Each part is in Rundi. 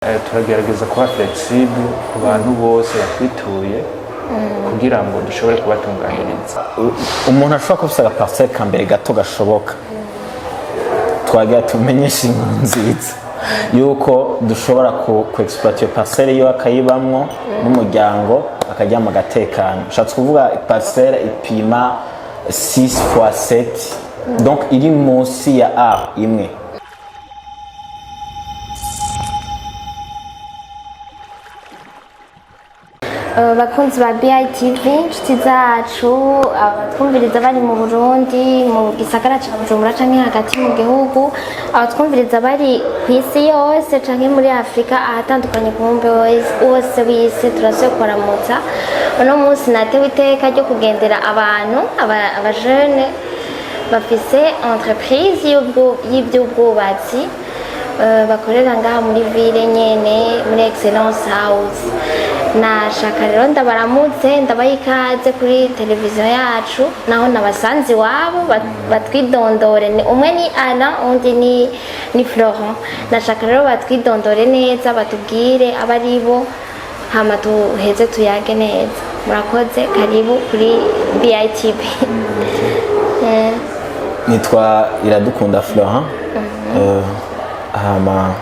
Turagerageza kuba flexible ku bantu bose batwituye kugira ngo dushobore kubatunganiriza. Umuntu ashobora kuba afise agaparcelle ka mbere gato gashoboka, twagira tumenyeshe inkuru nziza yuko dushobora ku exploiter iyo parcelle yiwe, akayibamwo n'umuryango, akaryama agatekana. Ushatse kuvuga parcelle ipima 6 x 7, donc iri munsi ya A imwe. Bakunzi ba BITV, inshuti zacu, abatwumviriza bari mu Burundi, mu gisagara ca Bujumbura canke hagati mu gihugu, abatwumviriza bari ku isi yose canke muri Afurika ahatandukanye, ku mubumbe wose w'isi, turasuye kubaramutsa. Uno munsi natewe iteka ryo kugendera abantu abajene bafise entreprise y'ivy'ubwubatsi, bakorera ngaha muri ville nyene, muri Excellence House. Nashaka rero ndabaramutse, ndabaha ikaze kuri televiziyo yacu, naho nabasanze iwabo, batwidondore. Ni umwe ni Alain, undi ni Florent. Nashaka rero batwidondore neza, batubwire abo ari bo, hama tuheze tuyage neza. Murakoze, karibu kuri BITV. Nitwa Iradukunda Florent. Hama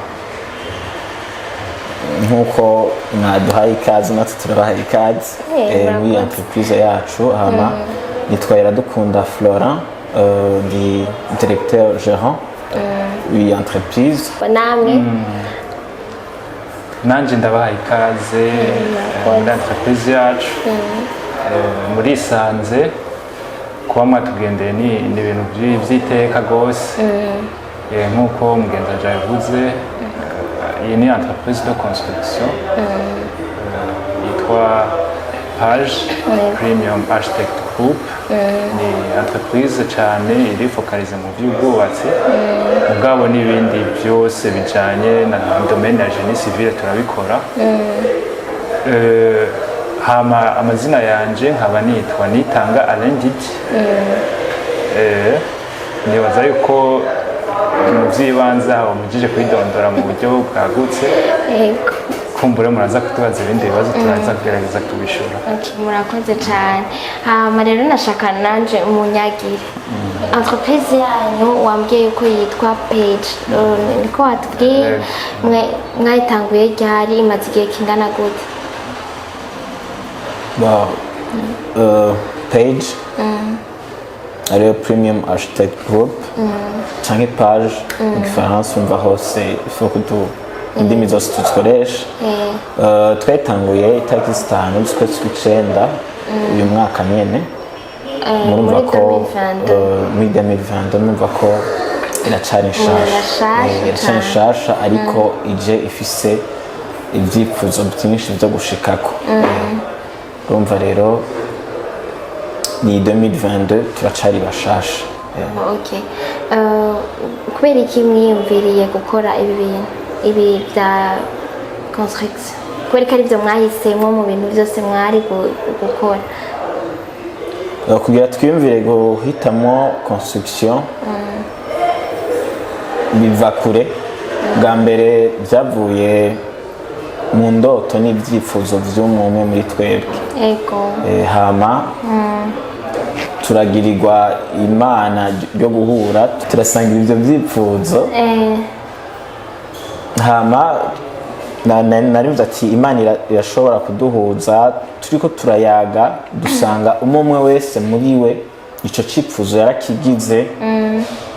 nk'uko mwaduhaye ikaze, natwe turabahaye ikaze muri murakoze. entreprise yacu. Hama nitwa Iradukunda Florent, ndi directeur gérant w'iyi entreprise. Namwe? Nanje ndabaha ikaze muri entreprise yacu. Murisanze kuba mwatugendeye, ni ibintu vy'iteka rwose. Nk'uko mugenzi wanje yabivuze, iyi ni entreprise de construction yitwa Page Premium Architect Group. Ni entreprise cyane iri focalisée mu by'ubwubatsi, mugabo n'ibindi byose bijanye na domaine ya génie civil turabikora. Hama amazina yanje nkaba nitwa Nitanga Alain Didi. Nibaza yuko mu by'ibanze aho mujije kwidondora mu buryo bwagutse. Yego. Kumbure muraza kutubaza ibindi bibazo, turaza kugerageza kubishura. Okay, murakoze cyane. Hama rero nashaka nanje munyagire entreprise yanyu. Wambwiye yuko yitwa Page, niko watubwiye? Yego. Mwe mwayitanguye ryari? Imaze igihe kingana gute? Bon, Page ariyo Premium Architect Group canke Page mu gifaransa, umva hose il faut que tu indimi zose tuzikoresha. Twayitanguye itariki 5 z'ukwezi kw'icenda uyu mwaka nyene. Murumva muri ko 2022. Muri 2022, murumva ko iracari nshasha. Irashasha. Iracari cane. nshasha, ariko ije ifise ibyifuzo byinshi byo gushikako. Urumva rero ni 2022, turacari bashasha. Okay. Kubera iki mwiyumviriye gukora ibi bintu, ibi bya construction? Kubera ko aribyo mwahisemo mu bintu byose mwari gukora? Kugira twiyumvire guhitamo construction biva kure. Bwa mbere byavuye mu ndoto n'ibyifuzo by'umwe umwe muri twebwe. Hama turagirirwa imana ryo guhura, turasangira ibyo byifuzo. Hama narivuze ati Imana irashobora kuduhuza. Turiko turayaga, dusanga umwe umwe wese muri we ico cipfuzo yarakigize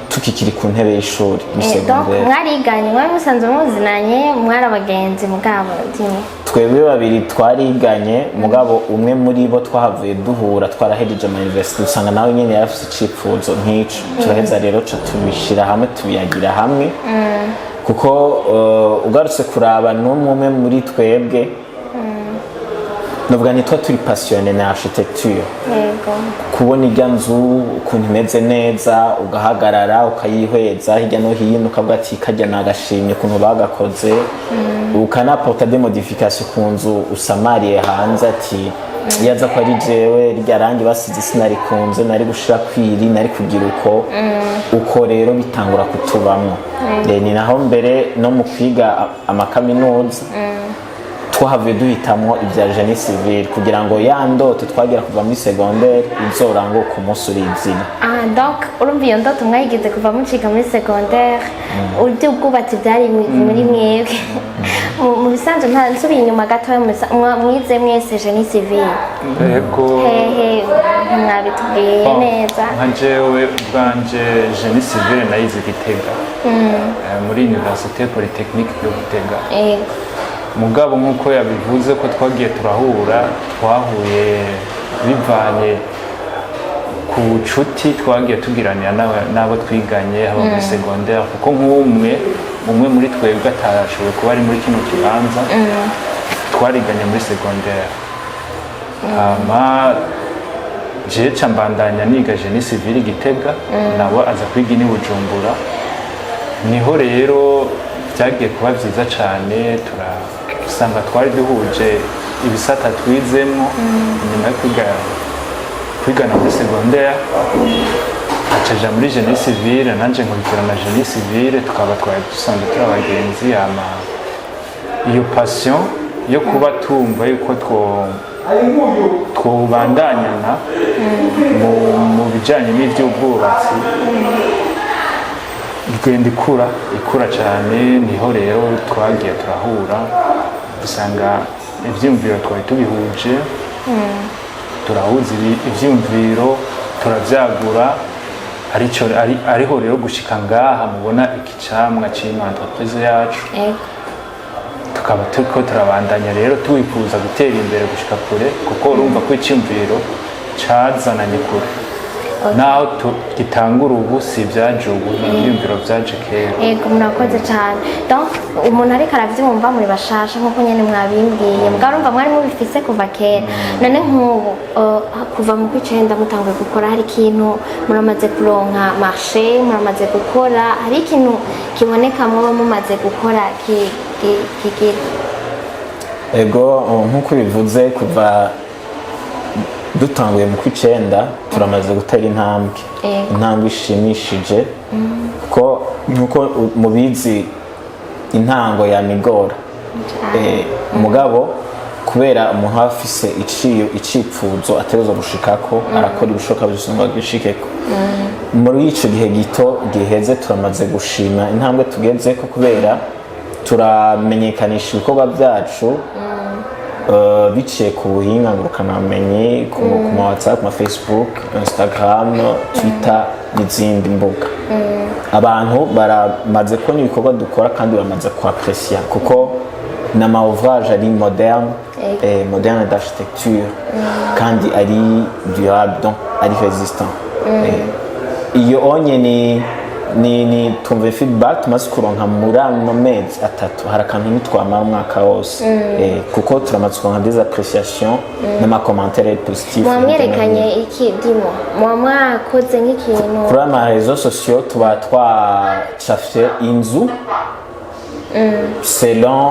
tukikiri ku ntebe y'ishuri muri Donc secondaire. mwariganye, mwari musanzwe muzinanye, mwari abagenzi mugabo dimwe? Twebwe babiri twariganye, mugabo umwe muri bo twahavuye duhura twarahejeje ama university, usanga nawe nyene yarafise icipfuzo nk'ico. Turaheza rero ca tubishira hamwe, tubiyagira hamwe, kuko ugarutse kuraba n'umwe umwe muri twebwe, novuga ntitwa turi passionné na architecture. Kubona irya nzu ukuntu imeze neza, ugahagarara ukayihweza hirya no hino, ukavuga ati karya nagashimye ukuntu bagakoze, ukanapporta des modifications ku nzu usamariye hanze, ati Iyo aza ko ari jewe, rya rangi basize sinarikunze, nari gushira kwiri, nari kugira uko uko. Rero bitangura kutubamwo. Ni naho mbere no mu kwiga amakaminuza twahavuye duhitamwo ibya génie civil kugira ngo ya ndoto twagira kuva muri secondaire izoranguke umunsi uri izina. Ah, donc urumva iyo ndoto mwayigize kuva mucika muri secondaire, iby'ubwubatsi byari muri mwebwe. Mu bisanzwe, nta nsubiye inyuma gatoya, mwize mwese génie civil? Yego. Hehe? Mwabitubwiye Bon, neza. Nka jewe ubwanje, génie civil nayize Gitega, muri Université Polytechnique de Gitega. Mugabo nk'uko yabivuze ko twagiye turahura, twahuye bivanye ku bucuti twagiye tugiranira n'abo twiganye haba muri secondaire, kuko nk'umwe umwe muri twebwe atashoboye kuba ari muri kino kibanza, twariganye muri secondaire. Hama jewe ca mbandanya niga génie civil i Gitega, nawe aza kwiga i Bujumbura. Niho rero byagiye kuba byiza cyane, turasanga twari duhuje ibisata twizemo. Inyuma yo kwigana muri secondaire, acaja muri génie civil, nanje nkurikirana génie civil, tukaba twari dusanzwe turi abagenzi. Hama iyo passion yo kuba tumva yuko twobandanyana mu bijanye n'ivy'ubwubatsi igenda ikura ikura cyane. Niho rero twagiye turahura, dusanga ivyiyumviro twari tubihuje, turahuza ivyiyumviro, turavyagura. Ariho rero gushika ngaha mubona iki camwa c'ino entreprise yacu. Tukaba turiko turabandanya rero, tuwifuza gutera imbere gushika kure, kuko urumva ko iciyumviro cazananye kure. Naho gitangura ubu, si ibyaje ubu, ni ibyiyumviro byaje kera. Yego, murakoze cyane. Donc umuntu ariko arabyumva, muri bashasha nk'uko nyene mwabimbwiye, mugabo urumva mwari mubifise kuva kera. None nk'ubu kuva mu kw'icenda mutanguye gukora, hari ikintu muramaze kuronka marché, muramaze gukora, hari ikintu kiboneka muba mumaze gukora kigira? Ego, nk'uko bivuze, kuva dutanguye mu kw'icenda turamaze gutera intambwe, intambwe ishimishije, kuko nk'uko mubizi intango yamigora. Mugabo kubera umuntu aba afise icipfuzo ategerezwa gushikako, arakora ibishoboka byose ngo agishikeko. Muri ico gihe gito giheze turamaze gushima intambwe tugezeko, kubera turamenyekanisha ibikorwa byacu biciye ku buhinga ngurukanabumenyi, ku ma WhatsApp, ku ma Facebook, Instagram, Twitter n'izindi mbuga. Abantu baramaze kubona ibikorwa dukora kandi bamaze kuapprécier, kuko ni ama ouvrage ari moderne, moderne d'architecture, kandi ari durable, donc ari résistant. Iyo onye ni tumve feedback tumaze kuronka muri ano mezi 3, hari akantu ntitwamara umwaka wose, kuko turamaze kuronka des appréciations n'ama commentaires positifs. Muba mwerekanye iki dimo? Muba mwakoze nk'ikintu? Kuri ama réseaux sociaux tuba twacafye inzu selon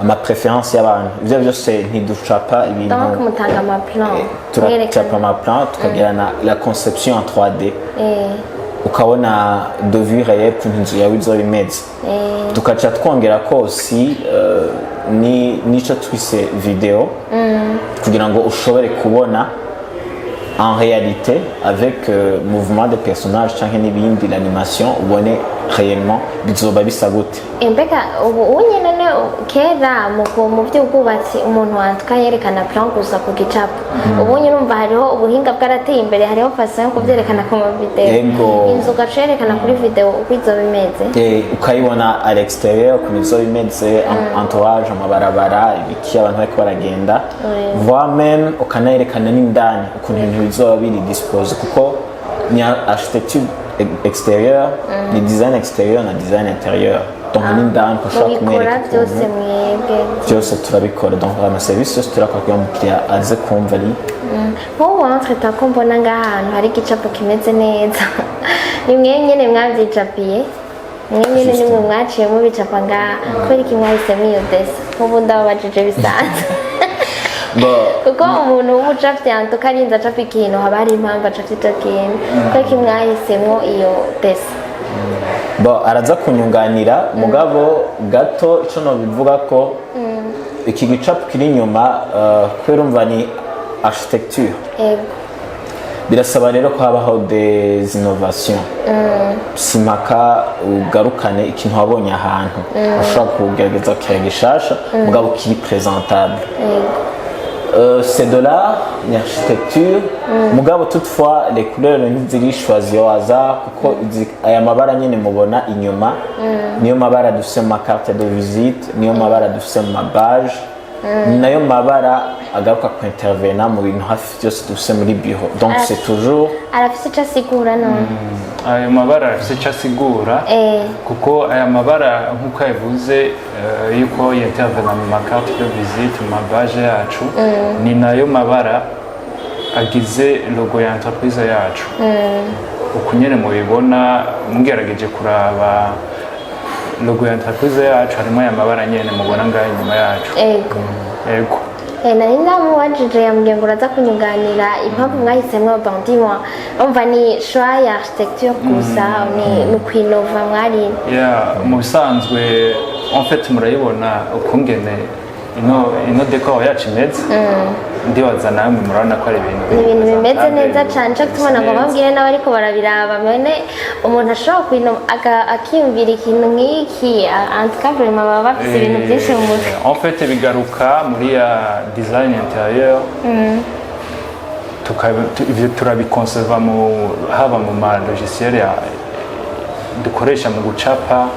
ama préférence y'abantu. Ibyo byose ntiducapa ibintu. Donc mutanga ama plan? Turacapa ama plan, tukagira na la conception en 3D, ukabona de vue réelle ukuntu inzu yawe izoba imeze. Tukaca twongera kosi ni nico twise video, kugira ngo ushobore kubona en réalité avec mouvement de personnage canke n'ibindi, l'animation, ubone réellement bizoba bisa gute. Mbega ubu unye none, kera mu by'ubwubatsi umuntu wantuka yerekana plan gusa ku gicapo. Ubu nyine urumva hariho ubuhinga bwarateye imbere, hariho façon yo kubyerekana ku ma video. Inzu ugaca yerekana kuri video uko izoba imeze. Ukayibona à l'extérieur ukuntu izoba imeze, entourage, amabarabara, ibiki, abantu bariko baragenda, voire même ukanayerekana n'indani ukuntu ibintu bizoba biri disposé, kuko ni architecture extérieure, ni design extérieur na design intérieur, donc n'indani ushobora Mubikora kumwereka byose ukuntu. Mwebwe? Byose turabikora, donc amaserivisi yose turakora kugira ngo umukiriya aze kumva ari Nk'ubu entre ko mbona ngaha ahantu hari igicapo kimeze neza, ni mwe nyene mwavyicapiye? Mwe nyene nimwe mwaciye mubicapa ngaha? Kubera iki mwahisemo iyo dessin? Nk'ubu ndababajije bisanzwe. Kuko umuntu w'umucapyi antuka arinze acapa ikintu, haba hari impamvu acapye ico kintu. Kuko mwahisemwo iyo dessin? Bo, araza kunyunganira, mugabo gato ico nobivuga ko iki gicapo kiri inyuma, kubera umva ni architecture, birasaba rero ko habaho des innovations. Simpaka ugarukane ikintu wabonye ahantu, ushobora kugerageza kukira gishasha mugabo kiri présentable. C'est de l'art, ni architecture, mugabo toutefois les couleurs ntiziri choisies au hasard, kuko aya mabara nyene mubona inyuma niyo mabara dufise mu ma carte de visite, niyo mabara dufise mu ma badge, ni nayo mabara agaruka ku intervena mu bintu hafi byose dufise muri bureau. Donc c'est toujours Arafise ico asigura none? Ayo mabara arafise icyo asigura, kuko aya mabara, nk'uko yabivuze, yuko yintervena mu ma carte de visite, mu ma badge yacu, ni nayo mabara agize logo ya entreprise yacu. Uku nyene mubibona, mugerageje kuraba logo ya entreprise yacu, harimo aya mabara nyene mubona ngaha inyuma yacu. Ego. Nari ndamubajije, yambwiye ngo uraza kunyunganira impamvu mwahisemwo. Bon, dis-moi, umva ni choix ya architecture gusa, ni ukwinova mwari? Yeah, mu bisanzwe, en fait, murayibona ukungene ino décor yacu imeze. Ndibaza namwe murabona ko ari ibintu Ni ibintu bimeze présentable, neza cane. Co gituma ngo neza. Babwire n'abariko barabiraba, mene umuntu ashobora kwino akiyumvira ikintu nk'iki, en tout cas vraiment baba bafise ibintu byinshi mu mutwe. En fait, bigaruka muri ya design intérieur. Ivyo turabiconserva mu haba mu ma logiciel ya dukoresha mu gucapa,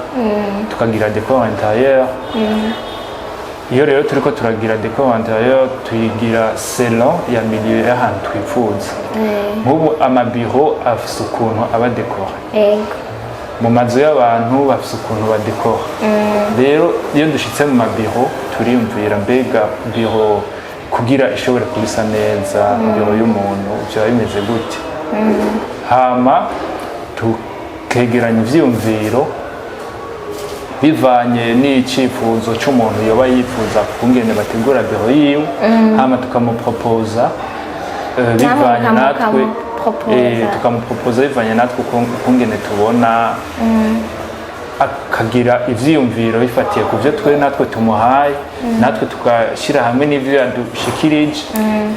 tukagira décor intérieur. Iyo rero turiko turagira décor intérieur, tuyigira selon ya milieu y'ahantu twifuza. Nk'ubu amabiro afise ukuntu aba décoré, mu mazu y'abantu bafise ukuntu badekora. Rero iyo dushitse mu mabiro, turiyumvira: mbega biro kugira ishobore kuba isa neza, biro y'umuntu byaba bimeze gute? Hama tukegeranya ivyiyumviro bivanye n'icifuzo c'umuntu yoba yifuza kungene bategura biro yiwe, hama tukamupropoza bivanye natwe. Mukamupropoza. Tukamupropoza bivanye natwe ukungene tubona, akagira ivyiyumviro bifatiye ku byo twe natwe tumuhaye, natwe tugashyira hamwe n'ivyo yadushikirije.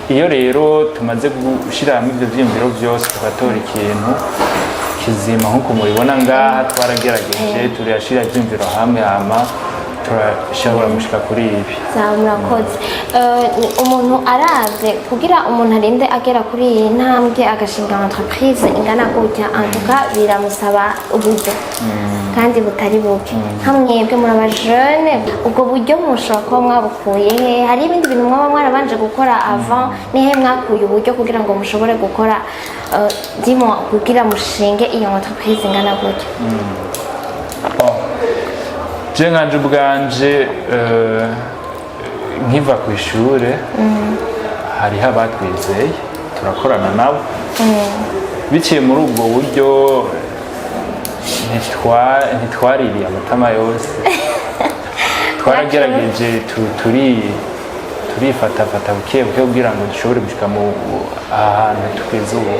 Iyo rero tumaze gushyira hamwe ivyo vyiyumviro byose, tugatora ikintu kizima nk'uko mubibona ngaha. Twaragerageje, turashyira ivyiyumviro hamwe, hama turashobora gushika kuri ibi. Sawa, murakoze. Umuntu aravye, kugira umuntu arinde agera kuri iyi ntambwe, agashinga entreprise ingana gutya, en tout cas biramusaba uburyo kandi butari buke. Nka mwebwe muri aba jeune, ubwo buryo mushobora kuba mwabukuye he? Hari ibindi bintu mwaba mwarabanje gukora avant? Nihe mwakuye uburyo kugira ngo mushobore gukora, dis-moi, kugira mushinge iyo entreprise ingana gutya? Bon. Je nkanje ubwanje, nkiva ku ishure, hariho abatwizeye, turakorana nabo. Biciye muri ubwo buryo, ntitwaririye amatama yose. Twaragerageje, turifatafata buke buke kugira ngo dushobore gushika mu ahantu tugeze ubu.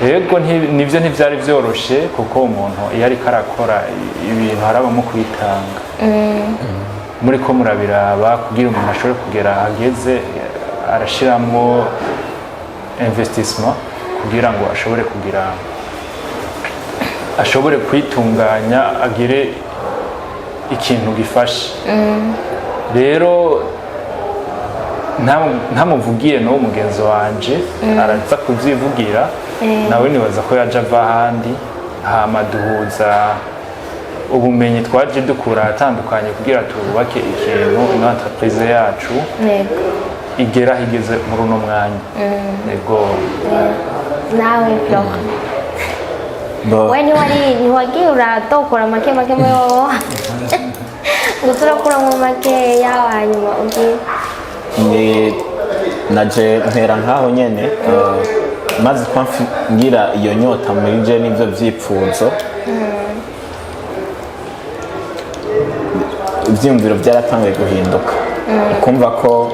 Yego, nivyo, ntivyari vyoroshe, kuko umuntu iyo ariko arakora ibintu harabamo kwitanga. Muri ko murabiraba, kugira umuntu ashobore kugera ahageze, arashiramwo investissement kugira ngo ashobore kugira, ashobore kwitunganya, agire ikintu gifashe. Rero ntamuvugiye n'uwo mugenzi wanje, araza kubyivugira nawe. Nibaza ko yaje ava ahandi, hama duhuza ubumenyi twaje dukura ahatandukanye kugira tubake ikintu, ino entreprise yacu igera aho igeze muri uno mwanya. Yego. Nawe Florent? Bo, we ntiwari, ntiwagiye uratokora make make muri wowe ngo turakuramo makeya, hanyuma ugiye? Ni naje mpera nkaho nyene, maze kuba ngira iyo nyota muri je n'ivyo vyipfuzo, ivyiyumviro byaratanguye guhinduka, kumva ko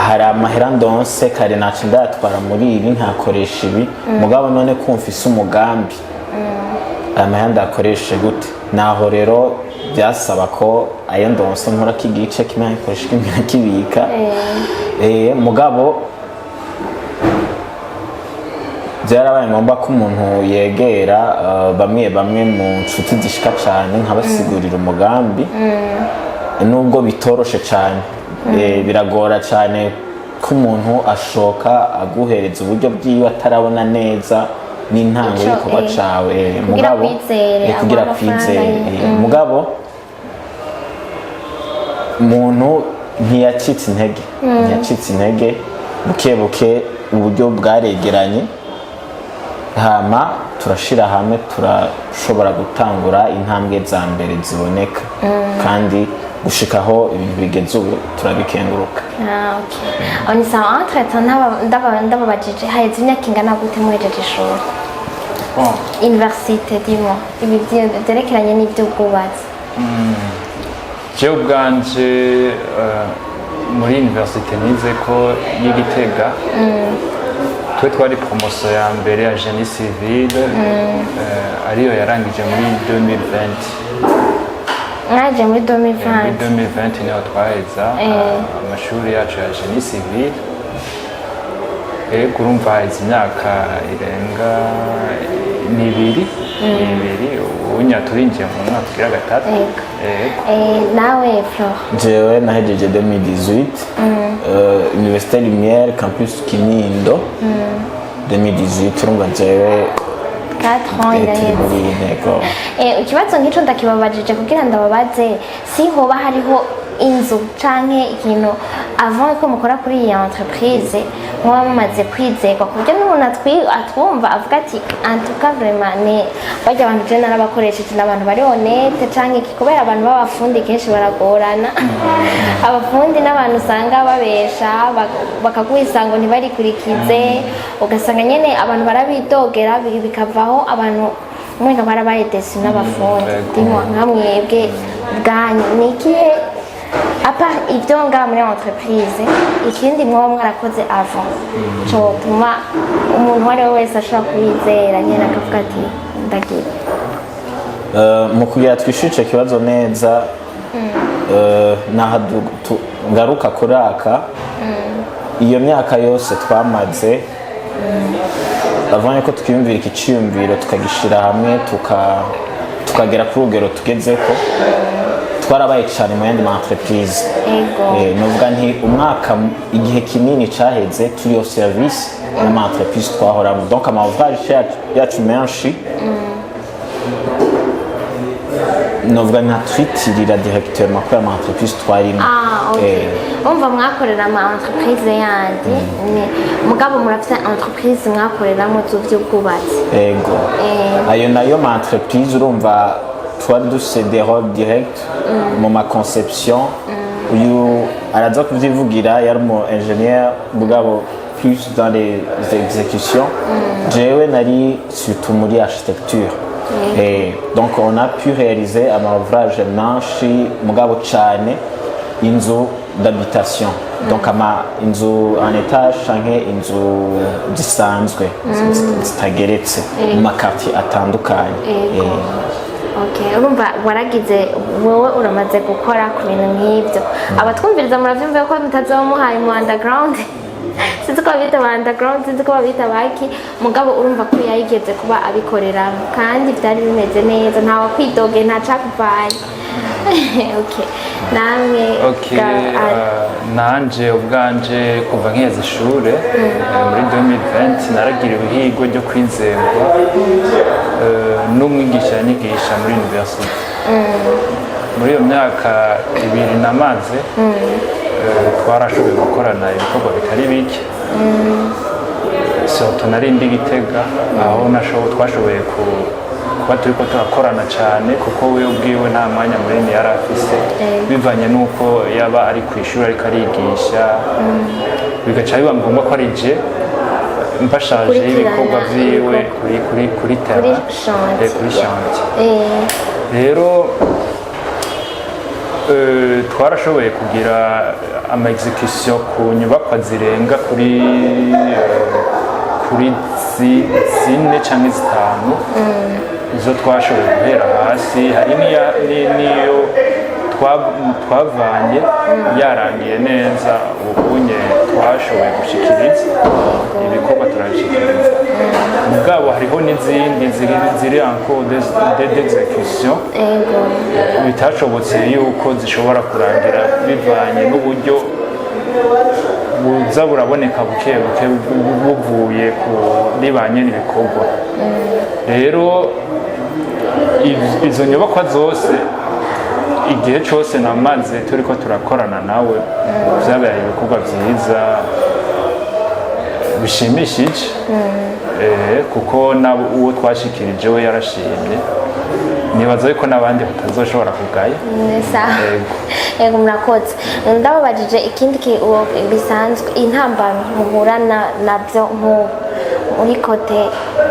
Hari amahera ndonse kare, naca ndayatwara muri ibi, nkakoresha ibi. Mugabo none ko mfise umugambi, aya mahera ndayakoreshe gute? Naho rero byasaba ko ayo ndonse nkurako igice kimwe, nkikoresha, ikindi nkakibika. Mugabo byarabaye ngombwa ko umuntu yegera bamwe bamwe mu nshuti zishika cyane, nkabasigurira umugambi, nubwo bitoroshe cyane. Biragora cyane ko umuntu ashoka aguhereza uburyo bwiwe atarabona neza n'intango Ico, y'igikorwa cawe. Kugira Mugabo akwizere, kugira aguhe amafaranga akwizere. ye. Mugabo umuntu ntiyacitse intege, ntiyacitse intege. Buke buke uburyo bwaregeranye, hama turashira hamwe, turashobora gutangura intambwe za mbere ziboneka, kandi gushikaho ibintu bigeze ubu turabikenguruka. Ah, ok. Aho ni sawa. Entre temps, ndababajije, haheze imyaka ingana gute muhejeje ishuri? Bon, Université dimo ibi vyerekeranye n'ivy'ubwubatsi. Jewe ubwanje, muri université nize ko y'Igitega, twe twari promotion ya mbere ya génie civil, ariyo yarangije muri 2020. Mwaje muri Muri 2020? 2020 niho twaheza amashuri yacu ya génie civil. Ego, urumva haheze imyaka irenga ni ibiri, ubunya turinjiye mu mwaka ugira gatatu. Yego. Ego. Nawe Flore? Jewe nahejeje 2018, Université Lumière, campus Kinindo, 2018. Urumva jewe 4 ans turi iraheze. muri iyi ntego. Ikibazo nk'ico ndakibabajije kugira ndababaze si hoba hariho inzu canke ikintu avant ko mukora kuri iyi entreprise muba mumaze kwizerwa, ku buryo n'umuntu atwumva avuga ati: "En tout cas, vraiment, ni barya abantu je narabakoresheje, n'abantu bari honnête", canke iki? Kubera abantu b'abafundi kenshi baragorana. Abafundi n'abantu usanga babesha, bakaguha isango ntibarikurikize, ugasanga nyene abantu barabidogera, bikavaho abantu mwenga barabaye déçus n'abafundi. Dimwa nka mwebwe bwanyu, ni ikihe, à part ibyo ngaha muri entreprise, ikindi mwoba mwarakoze avant cotuma umuntu uwo ari we wese ashobora kubizera nyene akavuga ati: "Ndagira"? Mu kugira twishure ico kibazo neza, naha ngaruka kuri aka: iyo myaka yose twamaze avant ko twiyumvira iki ciyumviro, tukagishira hamwe, tukagera kuri urugero tugezeko, twarabaye cyane mu yandi ma entreprise. Novuga nti umwaka, igihe kinini caheze turi au service y'ama entreprise twahoramo. Donc ama ouvrage yacu menshi, novuga nka twitirira directement kuri ama entreprise twarimo. Ah, ok. Umva, mwakorera ama entreprise yandi, mugabo murafite entreprise mwakoreramo z'uby'ubwubatsi? Ego. Ayo nayo ma entreprise, urumva twari dufise des rôles directs mu ma conception. Uyu araza kuvyivugira, yari umu ingénieur, mugabo plus dans les exécutions. Jewe nari surtout muri architecture. Et donc on a pu réaliser ama ouvrage menshi, mugabo cane inzu d'habitation, donc ama inzu en étage canke inzu zisanzwe zitageretse mu ma quartier atandukanye. Ego. Okay, urumva waragize, wowe uramaze gukora ku bintu nk'ibyo. Abatwumviriza muravyumva ko mutazoba muhaye mu underground, sinzi ko babita ba underground, sinzi ko babita baki, mugabo urumva ko yayigeze kuba abikoreramo kandi byari bimeze neza, nta wakwidoge, nta cakuvanye. Okay, namwe? Ok, nanje ubwanje kuva nkiheza ishure, muri 2020, naragiriwe ihirwe ryo kwizerwa n'umwigisha yanyigisha muri university. Muri iyo myaka 2 namaze, twarashoboye gukorana ibikorwa bitari bike, surtout nari ndi Gitega, aho twashoboye kuba turiko turakorana cyane, kuko we ubwiwe nta mwanya munini yari afise, bivanye n'uko yaba ari ku ishuri ariko arigisha, bigaca biba ngombwa ko ari je mbashaje Kurikirana ibikorwa vyiwe ibikorwa. kuri Kuri terrain. chantier. Kuri chantier. Rero Twarashoboye kugira ama exécution ku nyubakwa zirenga kuri zine canke zitanu, izo twashoboye guhera hasi. Hari n'iyo twavanye yarangiye neza, ubunye twashoboye gushikiriza ibikorwa, turabishikiriza. Mugabo hariho n'izindi ziri en cours d'exécution, bitashobotse yuko zishobora kurangira bivanye n'uburyo buza buraboneka buke buke buvuye kuri ba nyene ibikorwa. Rero izo nyubakwa zose, igihe cyose namaze turiko turakorana nawe, vyabaye ibikorwa vyiza bishimishije, kuko nabo uwo twashikirije we yarashimye. Nibaza yuko n'abandi batazoshobora kugaya. Sawa. Yego. Yego, murakoze. Ndababajije ikindi bisanzwe, intambamyi muhura nabyo nk'ubu muri côté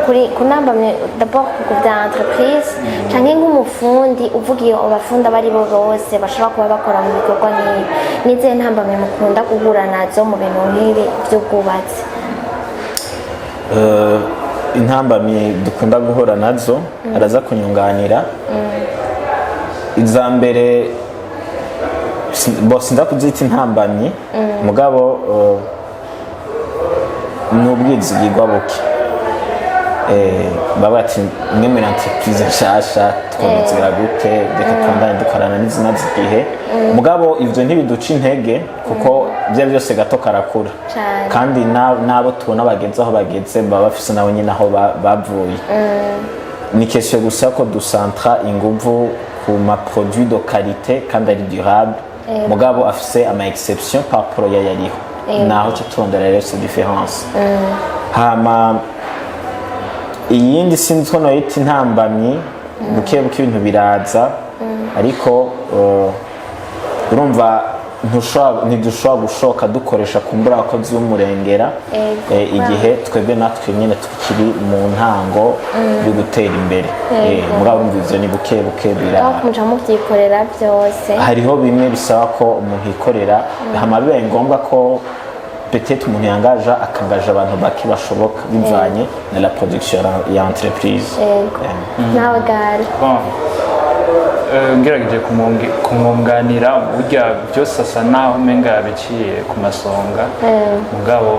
kuri ku ntambamyi, d'abord ku bya entreprise canke nk'umufundi uvugiye abafundi abo ari bo bose bashobora kuba bakora mu bikorwa nk'ibi, n'izihe ntambamyi mukunda guhura nazo mu bintu nk'ibi by'ubwubatsi? Intambamyi dukunda guhura nazo, araza kunyunganira. Iza mbere bo sinza kuzita intambamyi, mugabo ni ubwizigirwa buke. Baba bati: "Mwe muri entreprise nshasha, twabizira gute? Reka tubandanye dukorana n'izimaze igihe." Mugabo ivyo ntibiduca intege, kuko ibyo byose gato karakura. Cane. Kandi n'abo tubona bageze aho bageze baba bafise nabo nyine aho bavuye. Ni question gusa ko dusantra inguvu ku ma produit de qualité kandi ari durable, mugabo afise ama exception par rapport ya yariho. Naho cyo turondera rero cette différence. Hama iyindi sinzi ko noyita intambamyi, buke buke ibintu biraza, ariko urumva ntidushobora gushoka dukoresha kumbura abakozi b'umurengera igihe twebwe natwe nyine tukiri mu ntango yo gutera imbere. Mugabo urumva ivyo ni buke buke bira Donc muca muvyikorera byose? Hariho bimwe bisaba ko umuntu yikorera, hama bibaye ngombwa ko peut-être umuntu yangaja, akangaja abantu bake bashoboka, bivanye na la production ya entreprise. Yego. Nawe gare? Bon. Ngerageje kumwunganira, burya byose asa naho umenga yabiciye ku masonga. Mugabo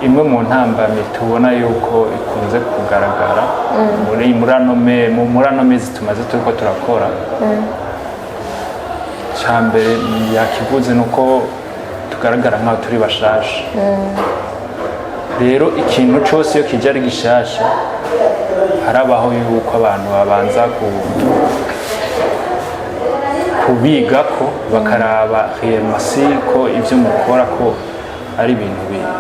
imwe mu ntambamyi tubona yuko ikunze kugaragara muri ano mezi tumaze turiko turakora, cya mbere yakivuze, ni uko tugaragara nk'aho turi bashasha. Rero ikintu cyose iyo kije ari gishasha, harabaho yuko abantu babanza kubigako, bakaraba réellement si ko ibyo mukora ko ari ibintu bizima.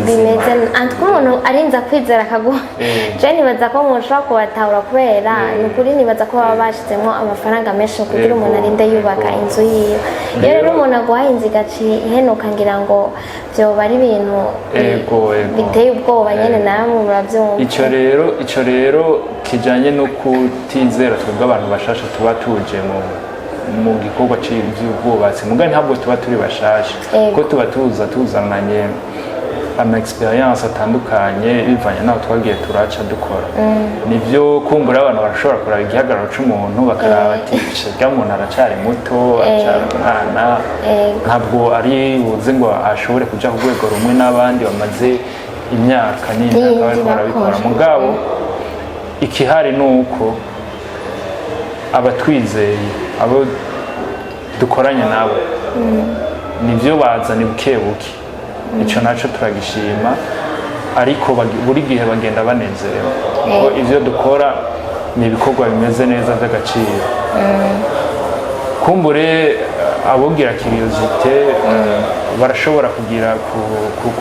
Bimeze antwe umuntu arinze kwizera akaguha. Je nibaza ko umuntu ushobora kubatahura, kubera ni ukuri nibaza ko baba bashizemo amafaranga menshi kugira umuntu arinde yubaka inzu yiwe. Iyo rero umuntu aguhaye inzu igaca ihenuka, ngira ngo vyoba ari ibintu Ego. biteye ubwoba nyene. Namwe muravyumva. Ico rero kijanye no kutizera twebwe abantu bashasha tuba tuje mu gikorwa c'ivy'ubwubatsi, muga ntabwo tuba turi bashasha, ko tuba tuza tuzananye ama expérience atandukanye bivanye n'aho twagiye turaca dukora. Nivyo, kumbura abantu barashobora kuraba igihagararo c'umuntu, bakaraba ati: "Rya muntu aracari muto, aracari umwana, ntabwo ari buze ngo ashobore kuja ku rwego rumwe n'abandi bamaze imyaka n'imyaka n'iyindi bariko barabikora." bakora. Mugabo ikihari ni uko abatwizeye, abo dukoranye nabo, nivyo bazana buke buke, ico naco turagishima, ariko buri gihe bagenda banezerewe kuko ivyo dukora ni ibikorwa bimeze neza by'agaciro. Kumbure abogira curiosité barashobora kugira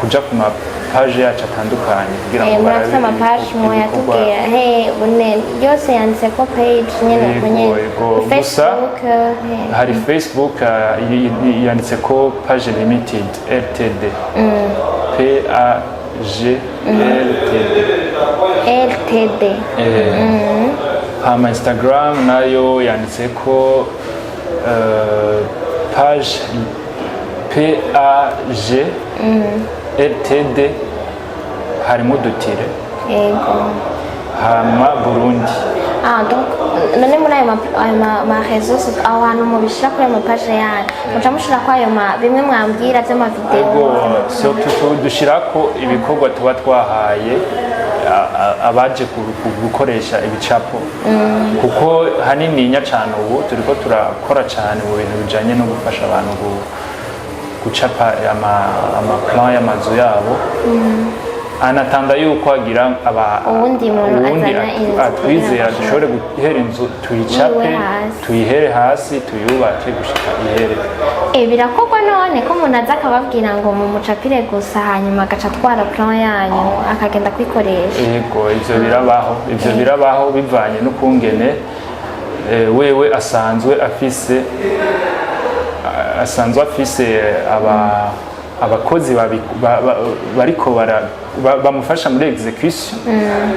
kuja ku ma page yacu atandukanye kugira ngo Murafite barabe amapaje? ibikorwa. Muyatubwira he bune yose yanditse ko page nyene uko nyene? Yego. Gusa Facebook he? Hari Facebook, yanditse ko Page Limited Ltd, P A G L T D. LTD. Hama Instagram nayo yanditseko page PAG LTD, harimo udutire, hama Burundi. Ah, donc none muri ayo ma réseaux, aho hantu mubishira kuri ayo ma page yanyu, muca mushira ko ayo ma bimwe mwambwira vy'ama vidéo? Ego, surtout dushirako ibikorwa tuba twahaye abaje gukoresha ibicapo, kuko hanininya cane ubu turiko turakora cane mu bintu bijanye no gufasha abantu gucapa ama plan y'amazu yabo, anatanda yuko hagira aba Uwundi muntu uwundi azana inzu atwizera kugira ngo dushobore guhera inzu, tuyicape, yiwe hasi. Tuyihere hasi, tuyubake gushika ihere. Birakorwa none ko umuntu aza akababwira ngo mumucapire gusa, hanyuma agaca atwara plan yanyu akagenda kwikoresha? Yego, ivyo birabaho, ivyo birabaho bivanye n'ukungene wewe asanzwe afise abakozi bariko bamufasha muri exécution,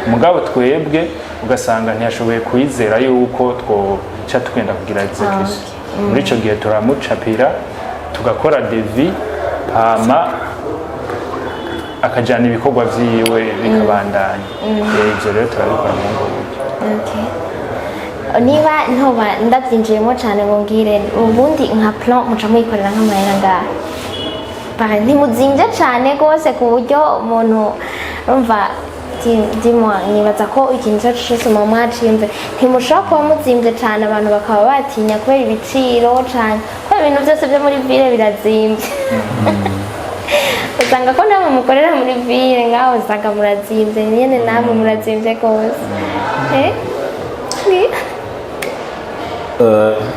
mugabo twebwe ugasanga ntiyashoboye kwizera yuko twoca tugenda kugira exécution. Muri ico gihe turamucapira, tugakora devis, hama akajana ibikorwa vyiwe bikabandanya. Ivyo rero turabikora muri ubwo buryo. Okay. Niba ntoba ndabyinjiyemo cyane ngo mbwire, ubundi nka plan muca muyikorera nk'amahera ngahe? Bara ntimuzimbye cyane rwose ku buryo umuntu urumva dimwa nibaza ko ikintu icyo ari cyo cyose muba mwaciyumve, ntimushobora kuba muzimbye cyane abantu bakaba batinya kubera ibiciro cyane, kubera ibintu byose byo muri ville birazimbye. Usanga ko namwe mukorera muri ville ngaho usanga murazimbye nyene, namwe murazimbye rwose. Eh?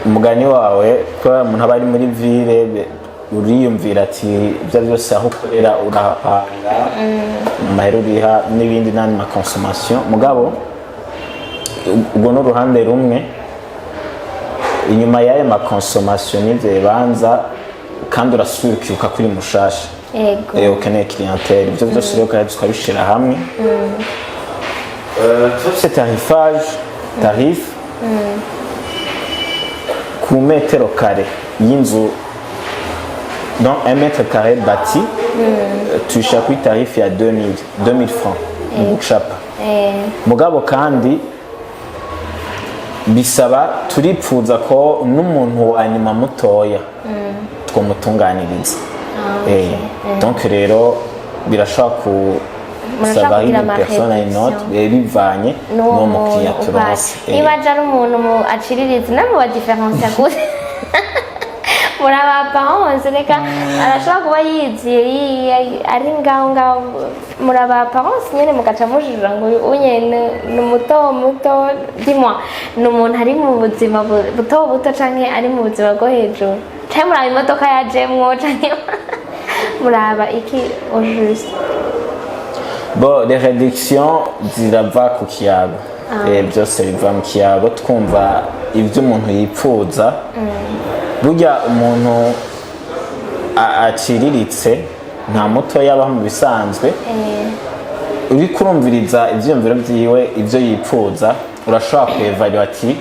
Umugani wawe, kubera umuntu aba ari muri ville, uriyumvira ati ibyo byose aho ukorera urahapanga amahera uriha n'ibindi n'andi ma consommation. Mugabo ubwo ni uruhande rumwe. Inyuma y'ayo ma consommation n'ibyo bibanza, kandi urasubira ukibuka kuri mushasha. Ukeneye clientèle, ibyo byose rero ukaheza ukabishira hamwe. Turafise tarifage, tarif ku metero kare y'inzu, donc 1 mètre carré bâti, tuyishira kuri tarif ya 2000 francs mu gucapa. Mugabo kandi bisaba, turipfuza ko n'umuntu wa nyuma mutoya twomutunganiriza. Donc rero birashobora ku Murashobora ça varie kugira d'une personne à une autre, ama bivanye n'uwo n'uwo mukiriya muntu turonse. ubwacu. Niba aje ari umuntu aciriritse, namwe ba différencier gute muri aba apparence? Reka arashobora kuba yiziye ari ngaho ngaho, muri aba apparence nyene mugaca mujijura ngo uyu unye ni muto muto, dis-moi, ni umuntu ari mu buzima buto buto canke ari mu buzima bwo hejuru, canke muraba imodoka yajemwo, canke muraba iki au juste? Bon, les réductions zirava ku kiyago. Byose biva mu kiyago, twumva ibyo umuntu yipfuza. Burya umuntu aciriritse nta muto yabaho mu bisanzwe. Uriko urumviriza ivyiyumviro vyiwe, ivyo yipfuza, urashobora kuevaluer ati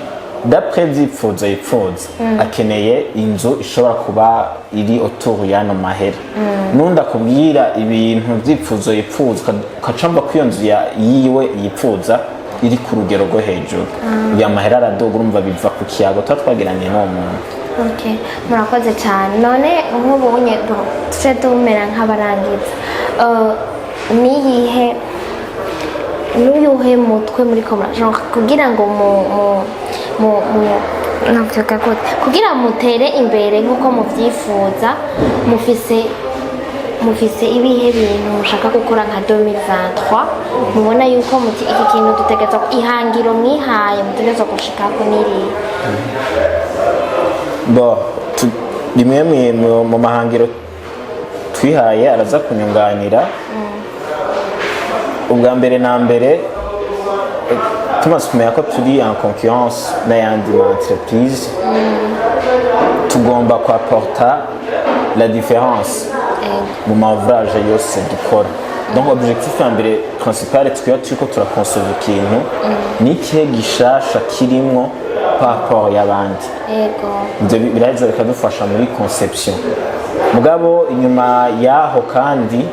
d'après ivyipfuzo yipfuza akeneye inzu ishobora kuba iri autour y'ano mahera. Nundi akubwira ibintu vyipfuzo yipfuza, ukacumva ko iyo nzu yiwe yipfuza iri ku rugero rwo hejuru, ya mahera araduga. Urumva biva ku kiyago tuba twagiraniye n'uwo muntu. Okay, murakoze cyane. None nk'ubu unye, bon, tuce tumera nk'abarangiza. Niyihe, n'uyuhe mutwe muri ko genre kugira ngo mu navuga gute, kugira mutere imbere nk'uko muvyifuza, mufise ibihe bintu mushaka gukora nka 2023, mubona yuko muti iki kintu dutegerezwa, ihangiro mwihaye mutegerezwa gushikako n'irihe? Bo rimwe mu mahangiro twihaye araza kunyunganira. Ubwa mbere na mbere, tumaze kumenya ko turi en concurrence n'ayandi ma entreprise, tugomba kuapporta la différence mu ma ouvrage yose dukora. Donc objectif ya mbere principale twiba turiko turakonseva ikintu ni ikihe gishasha kirimwo par rapport y'abandi. Ibyo biraheza bikadufasha muri conception. Mugabo inyuma yaho kandi,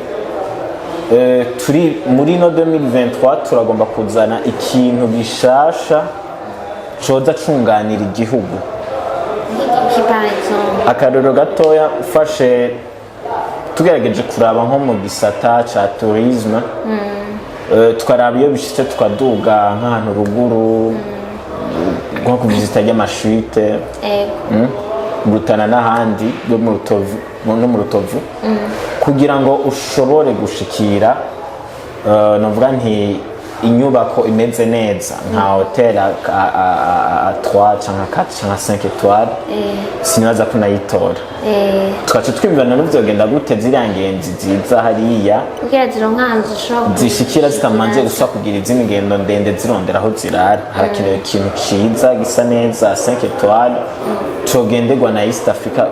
turi muri no 2023 turagomba kuzana ikintu gishasha coza cunganira igihugu. Nk'iki par exemple? Akarorero gatoya, ufashe tugerageje kuraba nko mu gisata ca tourisme, tukaraba iyo bishitse tukaduga nk'ahantu ruguru, nko ku visita ry'ama chutes mu Rutana n'ahandi no mu Rutovu, no mu Rutovu, kugira ngo ushobore gushikira, novuga nti inyubako imeze neza nka hotel a 3 canke 4 canke 5 étoiles, sinibaza ko nayitora. Tugaca twiyumvira n'uvyogenda gute ziriya ngenzi ziza hariya kugira zironke ahantu zishobora zishikira zitamanje gusa kugira izindi ngendo ndende zirondera aho zirara. Harakenewe ikintu ciza gisa neza 5 étoiles cogenderwa na East Africa,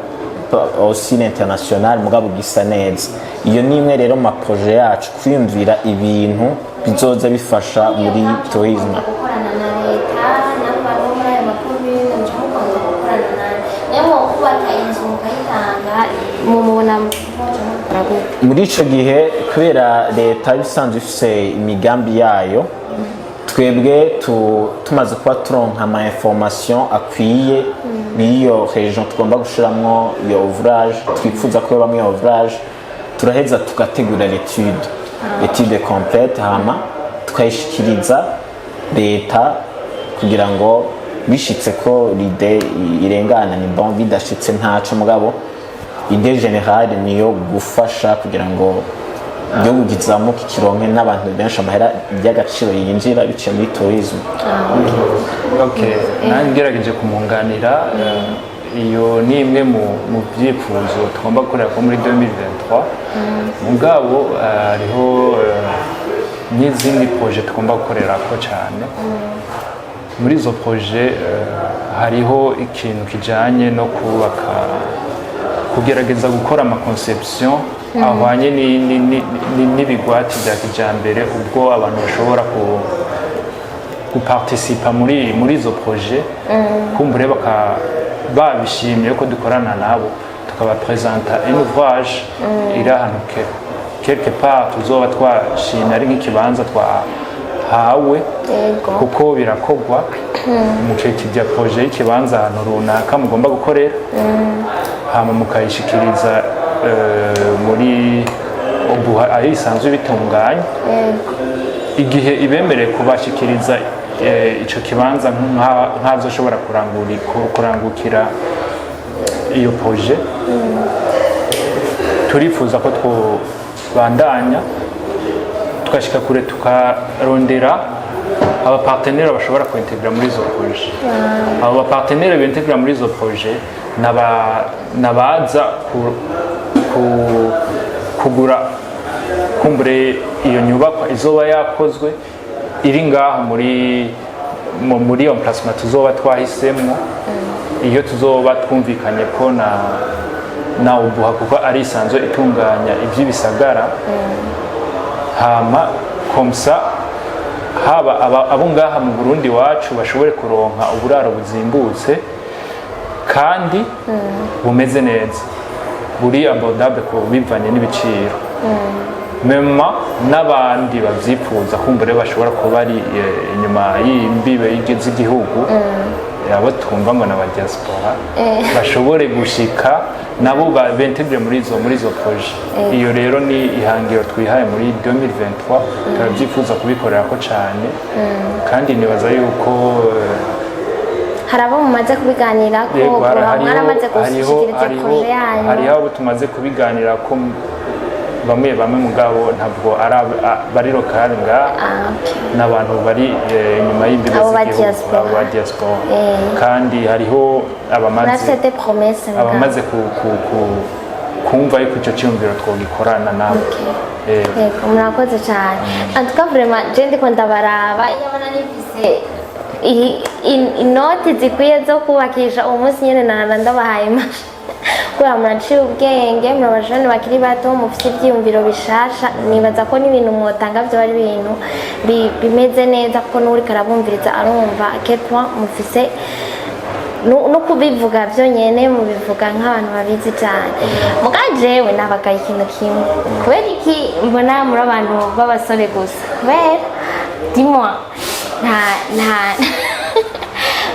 aussi l'international, mugabo gisa neza. Iyo ni imwe rero mu ma projets yacu, kwiyumvira ibintu bizoza bifasha muri tourisme. Gukorana na leta nabo bantu bo muri ayo makomune, muca mukunda gukorana na nayo mu kubaka inzu mukayitanga, mumubona muca mukora gute? Muri ico gihe, kubera leta iba isanzwe ifise imigambi yayo, twebwe tumaze kuba turonka ama information akwiye n'iyo région tugomba gushiramwo iyo ouvrage, twifuza ko yobamwo iyo ouvrage, turaheza tugategura l'étude complète, hama tukayishikiriza leta kugira ngo bishitse ko l'idée irengana ni bon, bidashitse ntaco. Mugabo idée générale niyo gufasha kugira ngo igihugu kizamuke, kironke n'abantu benshi amahera y'agaciro yinjira biciye muri tourisme. Okay, nanjye ngerageje kumwunganira, iyo ni imwe mu byifuzo tugomba gukorera ko muri 2023. Mugabo hariho n'izindi projets tugomba gukorera ko cyane. Muri izo projets hariho ikintu kijanye no kubaka, kugerageza gukora ama conception ahwanye n'ibigwati bya kijambere, ubwo abantu bashobora guparticipa muri izo projets, kumbure baka babishimye ko dukorana nabo, tukabapresenta un ouvrage iri ahantu quelque part tuzoba twashimye, ari nk'ikibanza twahawe, kuko birakogwa mukekijya projet y'ikibanza ahantu runaka mugomba gukorera, hama mukayishikiriza muri OBUHA aho isanzwe bitunganya. Igihe ibemereye kubashikiriza ico kibanza nk'azoshobora kurangukira iyo projet, turifuza ko twobandanya tugashika kure, tukarondera aba partenaires bashobora kuintegra muri izo projets. Abo ba partenaires bintegra muri izo projets nabaza kugura kumbure iyo nyubakwa izoba yakozwe iri ngaho muri iyo emplacement tuzoba twahisemwo, iyo tuzoba twumvikanye ko na OBUHA, kuko ari isanzwe itunganya iby'ibisagara. Hama comme ça haba abo ngaha mu Burundi wacu bashobore kuronka uburaro buzimbutse kandi bumeze neza, buri abordable ku bivanye n'ibiciro, mema n'abandi babyifuza kumbure bashobora kuba ari inyuma y'imbibe z'igihugu, abo twumva ngo n'aba diaspora, bashobore gushika nabo bintegre muri izo projets. Iyo rero ni ihangiro twihaye muri 2023, turabyifuza kubikorera ko cyane, kandi nibaza yuko Hari abo mumaze kubiganira ko? Yego, mwaramaze gushikiriza projet yanyu? Hariho abo tumaze kubiganira ko bamwe bamwe, mugabo ntabwo ari bari local ngaha, n'abantu bari inyuma y'imbibe Abo ba z'igihugu, diaspora. abo ba diaspora. Kandi hariho abamaze Murafite des promesses mugabo. abamaze kumva yuko icyo cyiyumviro twogikorana nabo. Yego, murakoze cyane. En tout cas, vraiment, je ndiko ndabaraba, iyo abona nifise inoti zikwiye zo kubakisha uwo munsi nyene, nara ndabahaye Kubera muraciye ubwenge, muri abajene bakiri bato, mufite ibyiyumviro bishasha. Nibaza ko n'ibintu mwotanga byo ari ibintu bimeze neza, kuko n'uriko arabumviriza arumva à quel point mufise no kubivuga byonyene mubivuga nk'abantu babizi cyane. Muga jewe nabagaye ikintu kimwe: kubera iki mbona muri abantu b'abasore gusa? Kubera, dis-moi, nta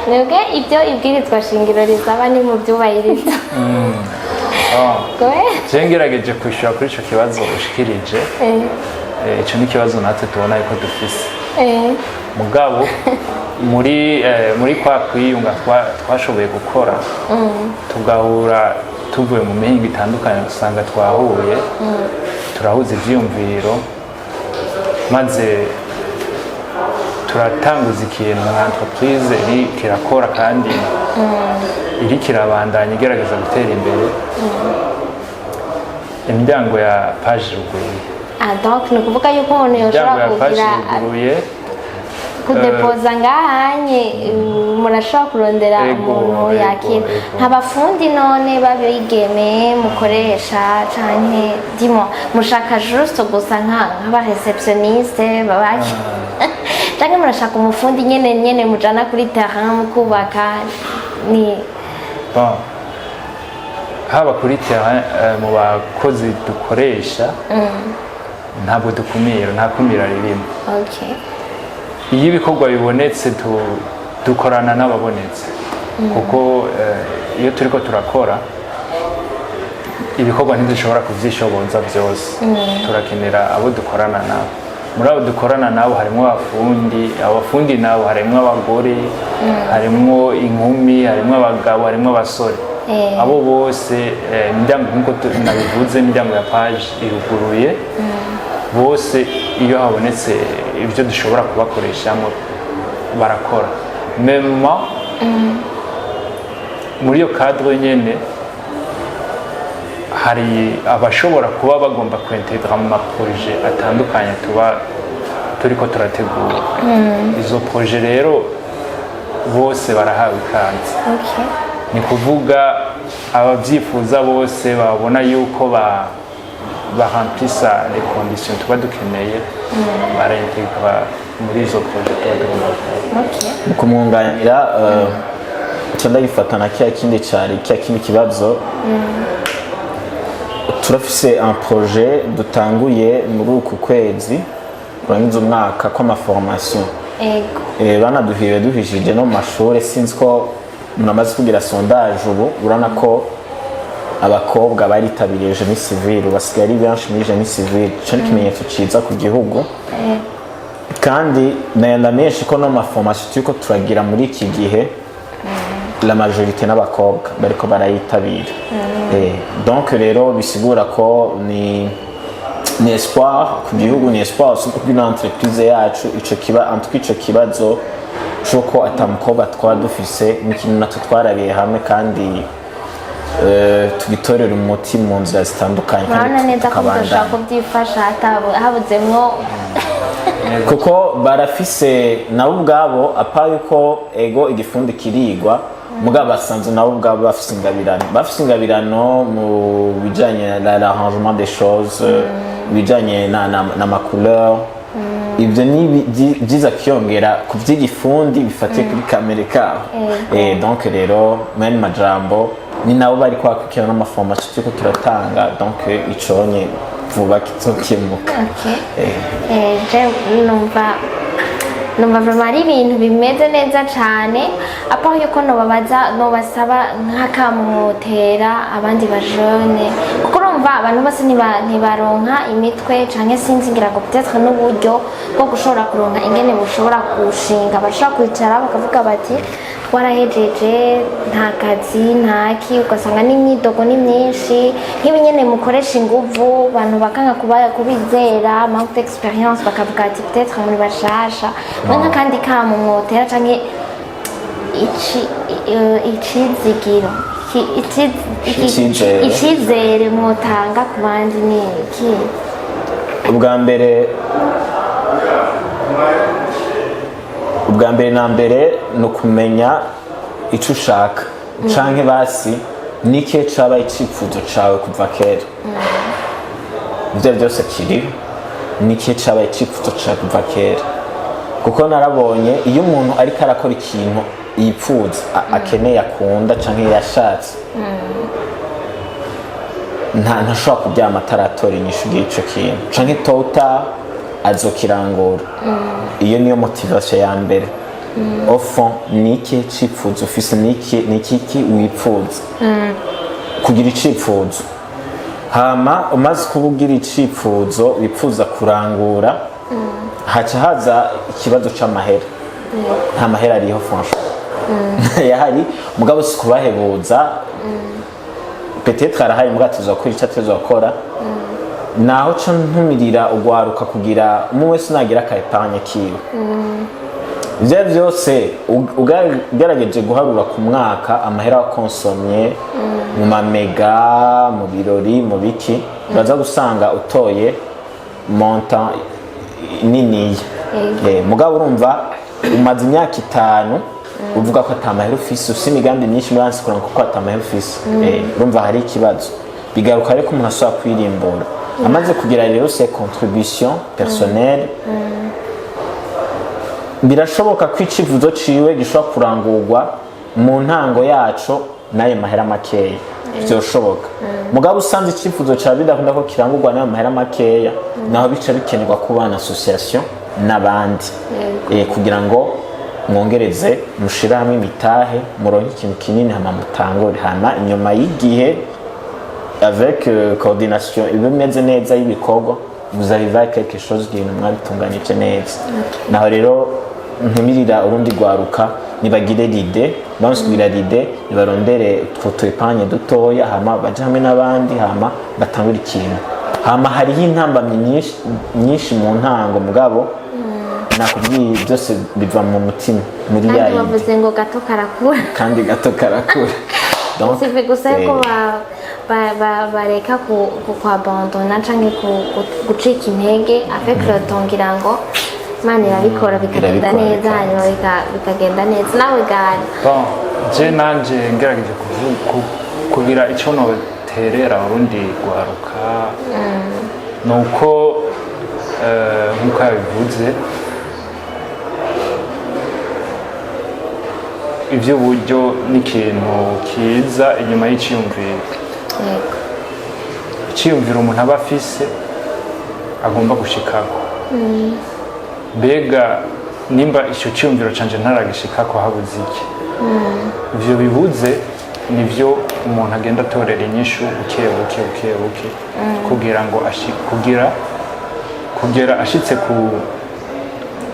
mwebwe ibyo ibwirizwa shingiro risaba ni mu byubahiriza? Oh. Kubera Je ngerageje kwishyura kuri ico kibazo ushikirije, ico ni ikibazo natwe tubona yuko dufise. Mugabo muri kwa kwiyunga twashoboye gukora, tugahura tuvuye mu mihingo itandukanye, usanga twahuye, turahuza ivyiyumviro, maze turatanguza ikintu nka entreprise iri kirakora kandi iri kirabandanya igerageza gutera imbere. Imiryango ya PAJE iruguruye. Ah, donc ni ukuvuga yuko umuntu Imiryango yoshobora ya PAJE kugira iruguruye. kudepoza ngahanye, murashobora kurondera umuntu yakira. Nta bafundi none babigeme mukoresha, canke dis-moi, mushaka juste gusa nk'aba réceptionniste babaki, canke murashaka umufundi nyene nyene mujana kuri terrain mukubaka ni? Bon. Haba kuri terrain, mu bakozi dukoresha ntabwo dukumira, nta kumira ririmo. Iyo ibikorwa bibonetse, dukorana n'ababonetse, kuko iyo turiko turakora ibikorwa ntidushobora kuvyishoboza byose, turakenera abo dukorana nabo. Muri abo dukorana nabo harimo abafundi. Abafundi nabo harimo abagore, harimo inkumi, harimo abagabo, harimo abasore. Abo bose, imiryango, nk'uko nabivuze, imiryango ya PAJE iruguruye bose. Iyo habonetse ibyo dushobora kubakoreshamo, barakora. Même muri iyo cadre nyene hari abashobora kuba bagomba kwintegra mu ma projets atandukanye tuba turiko turategura. Izo projets rero bose barahawe ikaze. Ni kuvuga ababyifuza bose babona yuko ba baremplisa les conditions tuba dukeneye, barintegra muri izo projets tuba tugomba gukora. Mu kumwunganira, nca ndagifata na kiriya kindi cari kiriya kindi kibazo. Turafise un projet dutanguye muri uku kwezi kurangiza umwaka kw'ama formation. Banaduhiwe duhishije no mu mashuri. Sinzi ko umuntu amaze kugira sondage, ubu urabona ko abakobwa baritabiriye génie civil, basigaye ari benshi muri génie civil. Ico ni ikimenyetso ciza ku gihugu. Kandi nayandamenyeshe ko no mu ma formation turiko turagira muri iki gihe, la majorité n'abakobwa bariko barayitabira. Donc rero bisigura ko ni espoir ku gihugu, ni espoir aussi kuri entreprise yacu. Ico kiba, en tout cas ico kibazo c'uko ata mukobwa twaba dufise ni ikintu natwe twarabiye hamwe kandi tugitorera umuti mu nzira zitandukanye kandi Murabona neza ko tukabandanya. mudoshobora kubyifasha habuzemwo? Kuko barafise nabo ubwabo, apa yuko ego igifundi kirigwa, mugabo basanzwe nabo ubwabo bafise ingabirano mu bijanye na l'arrangement des choses, ibijanye na ma couleur. Ibyo ni byiza kiyongera ku by'igifundi bifatiye kuri kamere kabo. Donc rero mu majambo ni nabo bari kwakurikirana n'ama formation turiko turatanga, donc iconye vuba kizokemuka. Je numva vraiment ari ibintu bimeze neza cane. À part yuko nobabaza, nobasaba nk'akamwotera abandi bajene, kuko urumva abantu bose ntibaronka imitwe canke sinzi, ngira ngo peut-être n'uburyo bwo gushobora kuronka ingene bushobora gushinga, bashobora kwicara bakavuga bati: "Twarahejeje, nta kazi, ntaki." Ugasanga n'imyidogo ni myinshi, nk'ibi nyene mukoresha inguvu, abantu bakanga kubizera, manque d'expérience, bakavuga ati: "Peut-être muri bashasha." Mwe nk'akandi kamo mwotera canke icizigiro, Icizere. icizere mwotanga ku bandi ni iki? Ubwa mbere na mbere ni ukumenya icyo ushaka, canke basi Nike cabaye icifuzo cawe kuva kera? Ibyo byose kiriho. Nike cabaye icifuzo cawe kuva kera? Kuko narabonye iyo umuntu ariko arakora ikintu yipfuza, akeneye, akunda canke yashatse, ntashobora kuryama ataratora inyishu y'ico kintu, canke tota azokirangura. Iyo niyo motivation ya mbere. Au fond, niki cifuzo ufise? Niki wipfuza? Kugira icifuzo, hama umaze kuba ugira icifuzo wipfuza kurangura, haca haza ikibazo c'amahera. Nta mahera ariho, franchement yahari. Mugabo si kubahebuza, peut-être arahari, mugabo tuzokora icyo tuzokora. Naho ca ntumirira ugwaruka kugira umwe wese nagira aka épargne kiwe. Ivyo vyose ugerageje guharura ku mwaka amahera wakonsomye mu mamega, mu birori, mu biki, uraza gusanga utoye montant niniya. Mugabo urumva umaze imyaka 5 uvuga ko ata mahera ufise, ufise imigambi myinshi muri ansikura kuko ata mahera ufise. Urumva hari ikibazo. Bigaruka ariko umuntu ashobora kwirimbura amaze kugira rero ses contributions personnelles, birashoboka ko icifuzo ciwe gishobora kurangurwa mu ntango yaco n'ayo mahera makeya, vyoshoboka. Mugabo usanze icifuzo cawe bidakunda ko kirangurwa n'ayo mahera makeya, naho bica bikenerwa kuba na association n'abandi, kugira ngo mwongereze, mushire hamwe imitahe, muronke ikintu kinini, hama mutangure. Hama inyuma y'igihe, avec coordination iba imeze neza y'ibikorwa, vous arrivez à quelque chose, ibintu mwabitunganije neza. Naho rero ntumirira urundi rwaruka, nibagire l'idée, bamaze kugira l'idée, nibarondere utwo tu épargne dutoya, hama baje hamwe n'abandi, hama batangure ikintu. Hama hariho intambamyi nyinshi nyinshi mu ntango, mugabo nakubwiye, byose biva mu mutima, muri ya Kandi idée. Bavuze ngo gato karakura. Kandi gato karakura. Donc, sive gusa yuko bareka kwabandona canke gucika intege. Avec le temps, ngira ngo Imana irabikora bikagenda Irabikora, neza. bikagenda. Hanyuma bikagenda neza. Nawe gari? Bon, je nanje ngerageje kugira icyo noterera urundi rwaruka, ni uko nk'uko yabivuze, iby'uburyo ni ikintu kiza inyuma y'iciyumviro. Iciyumviro umuntu aba afise agomba gushikako, mbega nimba icyo cyiyumviro canje ntaragishikako, habuze iki? Ivyo bibuze nivyo umuntu agenda atorera inyishu buke buke buke buke, kugira ngo kugira kugera ashitse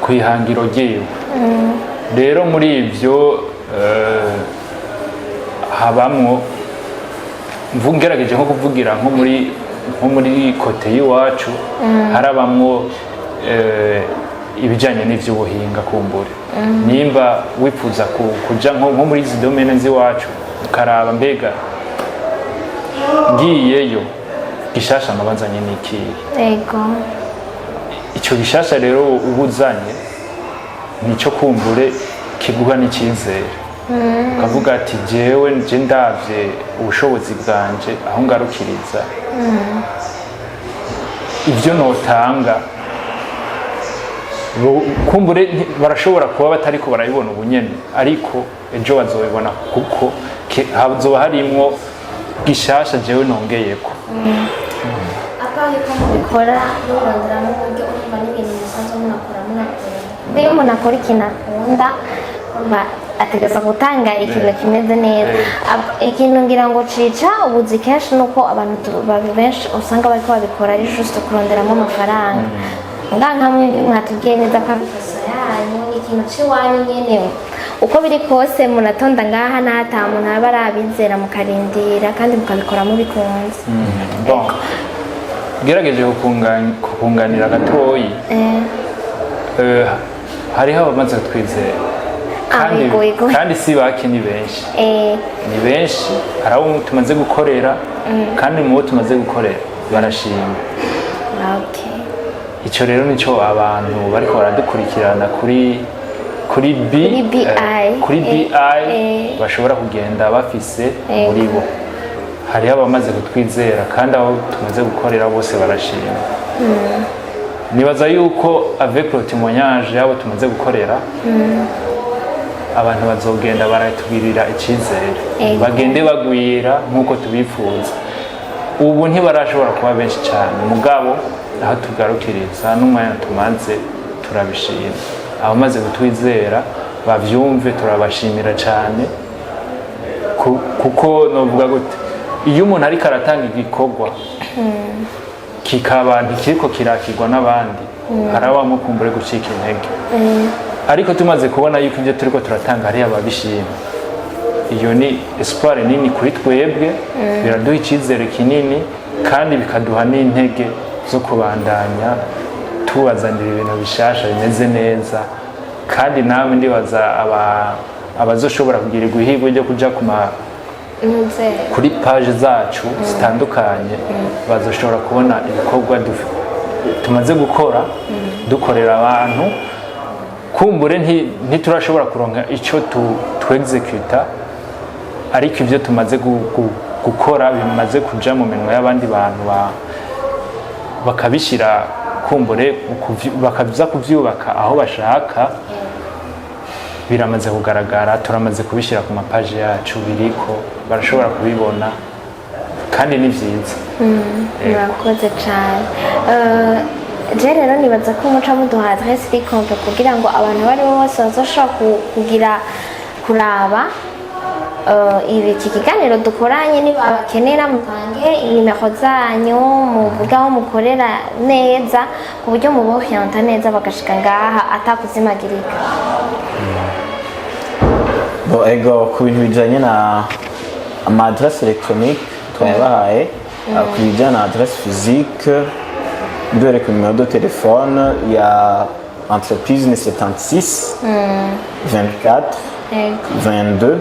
ku ihangiro ryiwe. Rero muri ivyo habamwo, ngerageje nko kuvugira nko muri côté y'iwacu, harabamwo ibijyanye n'ivy'ubuhinga. Kumbure nimba wifuza kuja nko muri izi domaine z'iwacu, ukaraba mbega ngiyeyo gishasha nabazanye n'ikihe? Icyo gishasha rero uba uzanye nicyo kumbure kiguha n'icyizere, ukavuga ati jewe nje ndavye ubushobozi bwanje aho ngarukiriza, ibyo notanga, kumbure barashobora kuba batariko barabibona ubu nyene, ariko ejo bazobibona, kuko hazoba harimwo gishasha jewe nongeyeko. Akahe ko mubikora murondera n'uburyo, urumva n'ibintu musanzwe munakora munakunda. Iyo umuntu akora ikintu akunda, urumva ategereza gutanga ikintu kimeze neza. Ikintu ngira ngo cica ubuzi kenshi nuko abantu benshi usanga bariko babikora ari juste kuronderamo amafaranga. Nga nkamwe mwatubwiye neza ko ari ikosa yanyu, ni ikintu c'iwanyu nyene. Uko biri kose munatonda ngaha n'ata muntu aba arabizera, mukarindira kandi mukabikora mubikunze. Bon, gerageje kukunganira gatoyi, hariho abamaze kutwizera kandi, Yego, yego. kandi si bake, ni benshi. Ni benshi. Hari abo tumaze gukorera, kandi mu bo tumaze gukorera barashima. Icyo rero nicyo abantu bariko baradukurikirana kuri B, Kuri BI. kuri BI, bashobora kugenda bafise muri bo. Hariho abamaze kutwizera, kandi abo tumaze gukorera bose barashima. Nibaza yuko avec le témoignage y'abo tumaze gukorera, abantu bazogenda baratugirira icyizere, bagende bagwira nk'uko tubifuza. Ubu ntibarashobora kuba benshi cyane, mugabo aho tugarukiriza n'umwanya tumaze turabishima. Abamaze kutwizera bavyumve, turabashimira cyane. Kuko novuga gute, iyo umuntu ariko aratanga igikorwa kikaba ntikiriko kirakirwa n'abandi, harabamo kumbure gucika intege. Ariko tumaze kubona yuko ibyo turiko turatanga hariyo ababishima, iyo ni espoir nini kuri twebwe. Biraduha icyizere kinini kandi bikaduha n'intege zo kubandanya tubazanira ibintu bishasha bimeze neza. Kandi namwe ndibaza abazoshobora kugirirwa ihirwe ryo kuja ku ma Ntuze. kuri page zacu zitandukanye, bazoshobora kubona ibikorwa tumaze gukora, dukorera abantu. Kumbure ntiturashobora kuronka icyo tu executa, ariko ibyo tumaze gukora bimaze kuja mu minwe y'abandi bantu, bakabishyira kumbure bakaza kuvyubaka aho bashaka, biramaze kugaragara. Turamaze kubishyira ku mapaji yacu, biriko barashobora kubibona kandi ni byiza. Murakoze cyane. Je rero nibaza ko muca muduha adresse iri complet kugira ngo abantu abo aribo bose bazoshobora kugira kuraba ibi iki kiganiro dukoranye, niba bakenera, mutange inimero zanyu, muvuge aho mukorera neza, ku buryo mubohiyanta neza bagashika ngaha atakuzimagirika. Bon, ego, ku bintu bijanye na ama adresse électronique twayabahaye. Ku bijyanye na adresse physique, duhereye ku numéro de téléphone ya entreprise ni 76 24 22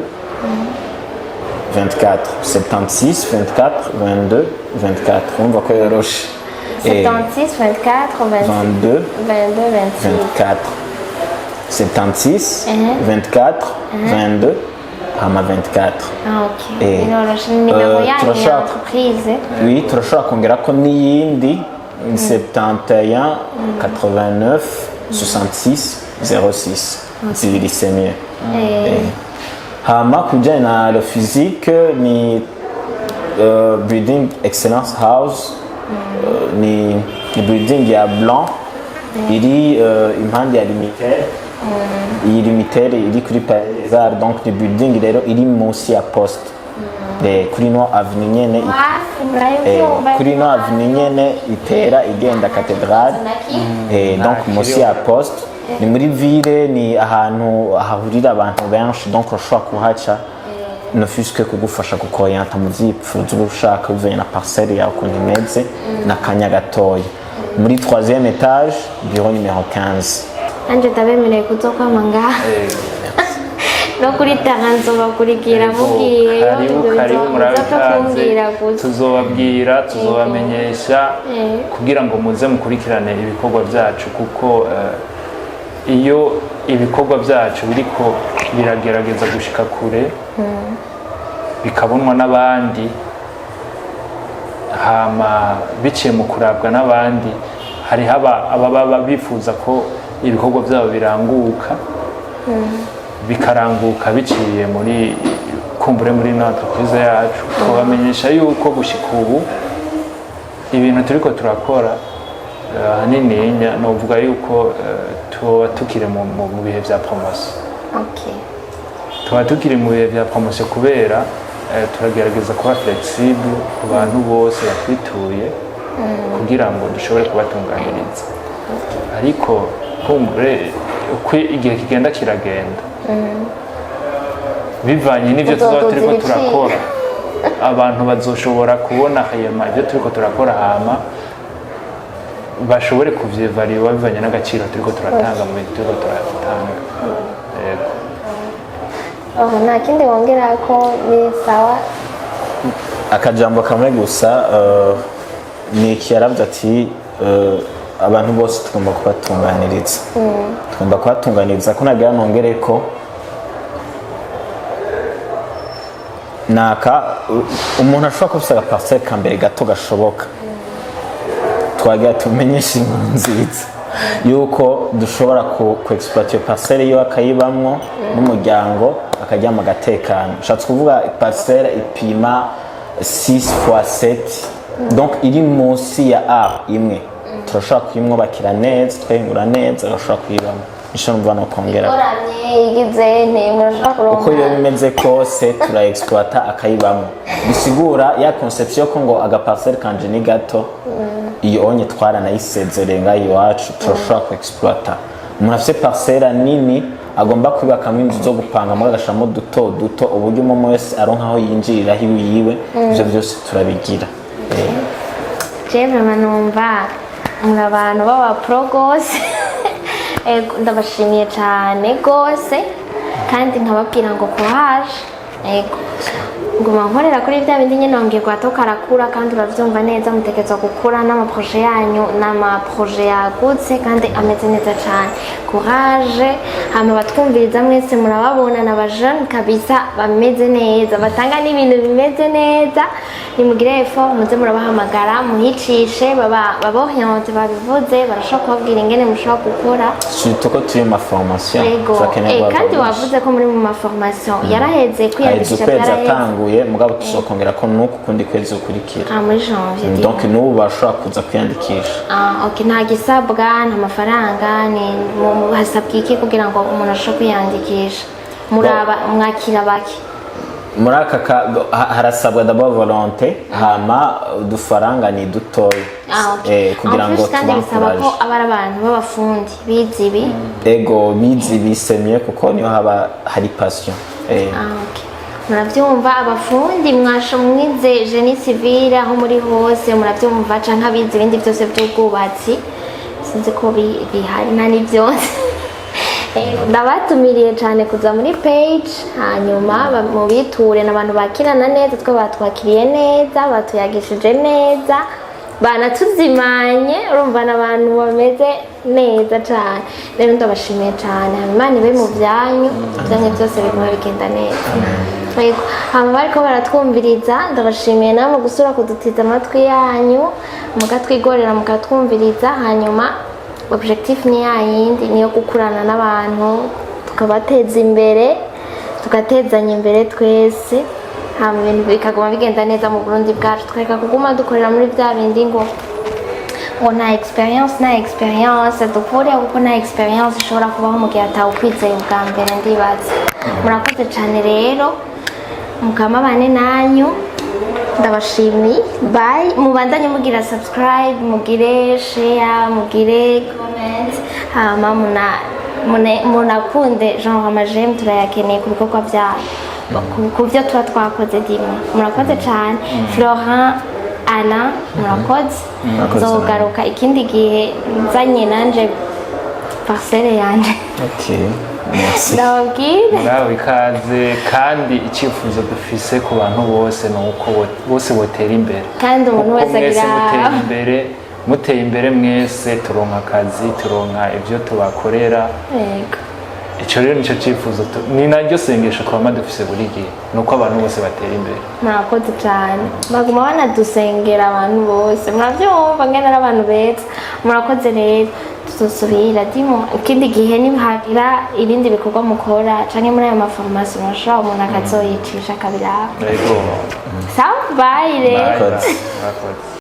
24, 76 24 22 24. Urumva ko yoroshe. 76 24 22 22 26. 24, 76 24 22 hama 24. Ah, ok. Biroroshe, nimero yanyu ya entreprise. Oui, turashobora kongera ko n'iyindi, 71 89 66 06. Zibiri, c'est mieux. Hama ku bijyanye na le physique ni building Excellence House, ni building ya blanc iri impande ya Limitel. Iyi Limitel iri kuri Palais, donc ni building rero iri munsi ya poste. Kuri no avenue nyene Murabyumva. Kuri no avenue nyene itera igenda cathédrale. Donc munsi ya poste, ni muri ville, ni ahantu hahurira abantu benshi, donc urashobora kuhaca, ne fût-ce que kugufasha kukorienta mu vyipfuzo uba ushaka bivanye na parcelle yawe ukuntu imeze n'akanya gatoya. Muri troisième étage, bureau numéro 15. Nanje ndabemereye kuzokwama ngaha no kuri terrain, nzobakurikira mugiyeyo. Karibu. Ibyo Karibu. muzopfa Murabikaze. kumbwira gusa. Tuzobabwira, tuzobamenyesha kugira ngo muze mukurikirane ibikorwa byacu, kuko iyo ibikorwa byacu biriko biragerageza gushika kure, bikabonwa n'abandi, hama biciye mu kurabwa n'abandi, hariho ababa bifuza ko ibikorwa byabo biranguka, bikaranguka biciye muri kumbure muri ino entreprise yacu. Twabamenyesha yuko gushika ubu ibintu turiko turakora, ahanininya novuga yuko tuba tukiri mu bihe vya promotion. Tuba tukiri mu bihe vya promotion kubera turagerageza kuba flexible ku bantu bose batwituye kugira ngo dushobore kubatunganiriza. Ariko kumbure uko igihe kigenda kiragenda, bivanye n'ivyo tuzoba Uzoduza turiko ibiciro. turakora, abantu bazoshobora kubona hema ibyo turiko turakora, hama bashobore kuvyévalua bivanye n'agaciro turiko turatanga mu bintu turiko turatanga. Yego. Oh, nta kindi wongera ko ni sawa. Akajambo kamwe gusa, ni iki yaravuze ati abantu bose tugomba kubatunganiriza, tugomba kubatunganiriza. Ko nagira nongere ko Naka umuntu ashobora kuba afise agaparcelle ka mbere gato gashoboka, twagira tumenyeshe inkuru nziza yuko dushobora ku exploiter iyo parcelle yiwe, akayibamwo n'umuryango, akaryama agatekana. Ushatse kuvuga parcelle ipima 6 x 7, donc iri munsi ya A imwe, turashobora kuyimwubakira neza, tukayingura neza, agashobora kuyibamo. Nico numva no kongera. Igoramye igize nti murashobora kuronka? Uko biba bimeze kose, turaexploita akayibamo. Bisigura ya conception ko ngo agaparcelle kanje ni gato, iyo onye twaranayisezereye. Ngaho iwacu turashobora ku exploita. Umuntu afise parcelle nini agomba kubakamo inzu zo gupanga, muri agashiramo duto duto, uburyo umwe wese aronka aho yinjiriraho iwiwe, ivyo byose turabigira. Je vraiment numva muri abantu b'aba pro gose. Ego, ndabashimiye cyane gose, kandi nkababwira ngo courage. Ego, nguma nkorera kuri bya bindi nyine wambwiye ngo hato karakura, kandi urabyumva neza, mutekerezwa gukura n'amaprojet yanyu n'amaprojet yagutse kandi ameze neza cyane. Courage. Hama batwumviriza mwese, murababona na bajene kabisa bameze neza, batanga n'ibintu bimeze neza. Nimugire effort, muze murabahamagara, muhicishe baboriente. Babivuze, barashobora kubabwira ingene mushobora gukora. Surtout ko turi mu maformation. Ego. Turakeneye kandi guhabwa. Wavuze ko muri mu maformation yaraheze. Haheze Kwiyandikisha ukwezi. byaraheze. Atanguye, mugabo tuzokongera ko nuku kundi kwezi gukurikira. Ah, muri janvier. Donc n'ubu bashobora kuza kwiyandikisha. Ah, ok. Nta gisabwa, nta mafaranga, ni hasabwa iki kugira ngo umuntu ashobore kwiyandikisha? Muraba mwakira bake? Muri aka harasabwa d'abord volonté, hama udufaranga ni dutoya. Ah, ok. Kugira En ngo plus kandi bisaba ko tubankuraje. aba ari abantu b'abafundi bize ibi. Ego, bize bisemye, kuko niho haba hari passion. Ah, ok. Murabyumva, abafundi mwasha mwize génie civil, aho muri hose murabyumva, canke abize ibindi byose by'ubwubatsi, sinzi ko bihari nta ni byose. Ndabatumiriye cyane kuza muri page, hanyuma mubiture. N'abantu bakirana neza, twe batwakiriye neza, batuyagishije neza, banatuzimanye. Urumva n'abantu bameze neza cyane. Rero ndabashimiye cyane. Imana ibe mu byanyu, ibyanyu byose biguma bigenda neza. Yego. Hama bariko baratwumviriza, ndabashimiye namwe gusura kudutiza amatwi yanyu, mukatwigorera, mukatwumviriza. Hanyuma objectif ni ya yindi, niyo gukurana n'abantu, tukabateza imbere, tugatezanya imbere twese, hama ibintu bikaguma bigenda neza mu Burundi bwacu, tukareka kuguma dukorera muri bya bindi ngo nta experience, nta experience dukure, kuko nta experience ishobora kubaho mu gihe atawukwizeye ubwa mbere. Ndibaza murakoze cyane. Rero mukama bane nanyu, ndabashimiye. Bye. Mubandanye mugira subscribe, mugire share, mugire comment, hama munakunde genre amaj'aime, turayakeneye ku bikorwa byayo, ku byo tuba twakoze. Dimwe murakoze cyane. Florent, Alain, murakoze. Murakoze. Nzogaruka ikindi gihe nzanye nanje parcelle yanje. Ok, merci. Ndababwire. Muraho ikaze. Kandi icyifuzo dufise ku bantu bose ni uko bose botera imbere. Kandi umuntu Kuko wese mwese agira mutera imbere, muteye imbere mwese, turonka akazi, turonka ibyo tubakorera. Icyo rero nicyo cyifuzo, ni naryo sengesho twama dufise buri gihe, ni uko abantu bose batera imbere. Murakoze cyane. Baguma banadusengera abantu bose, murabyumva ngene ari abantu beza. Murakoze. Rero tuzosubira dimo ikindi gihe, nihagira ibindi bikorwa mukora canke muri ayo maformation, murashobora umuntu akazoyicisha akabiraba. Yego. Sawa, bye rero. Bye, Murakoze. bye. Murakoze.